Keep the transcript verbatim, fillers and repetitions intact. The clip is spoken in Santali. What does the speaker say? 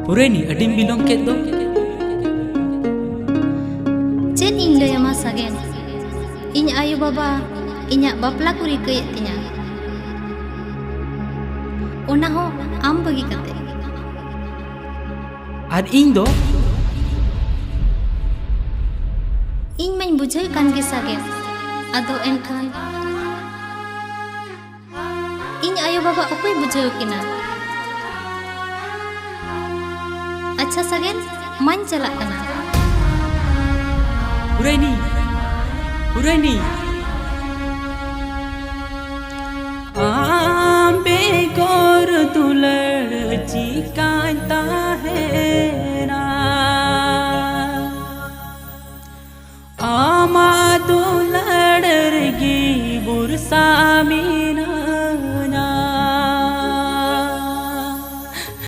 ᱦᱩᱨᱟᱹᱭᱱᱤ, ᱟᱹᱰᱤᱢ ᱵᱤᱞᱚᱢ ᱠᱮᱫ ᱫᱚ᱾ ᱪᱮᱫ ᱤᱧ ᱞᱟᱹᱭᱟᱢᱟ ᱥᱟᱜᱮᱱ? ᱤᱧ ᱟᱭᱳ ᱵᱟᱵᱟ ᱤᱧᱟᱜ ᱵᱟᱯᱞᱟ ᱠᱚ ᱨᱤᱠᱟᱹᱭᱮᱫ ᱛᱤᱧᱟ᱾ ᱚᱱᱟ ᱦᱚᱸ ᱟᱢ ᱵᱟᱹᱜᱤ ᱠᱟᱛᱮ᱾ ᱟᱨ ᱤᱧ ᱫᱚ? ᱤᱧ ᱢᱟᱧ ᱵᱩᱡᱷᱟᱹᱣ ᱠᱟᱱ ᱜᱮ ᱥᱟᱜᱮᱱ᱾ ᱟᱫᱚ ᱮᱱᱠᱷᱟᱱ ᱤᱧ ᱟᱭᱳ ᱵᱟᱵᱟ ᱚᱠᱚᱭ ᱵᱩᱡᱷᱟᱹᱣ ᱠᱤᱱᱟ? ᱟᱪᱪᱷᱟ ᱥᱟᱜᱮᱱ, ᱢᱟᱧ ᱪᱟᱞᱟᱜ ᱠᱟᱱᱟ᱾ ᱦᱩᱨᱟᱹᱭᱱᱤ, ᱦᱩᱨᱟᱹᱭᱱᱤ᱾ ᱟᱢ ᱵᱮᱜᱚᱨ ᱫᱩᱞᱟᱹᱲ ᱪᱤᱠᱟᱹᱧ ᱛᱟᱦᱮᱸ?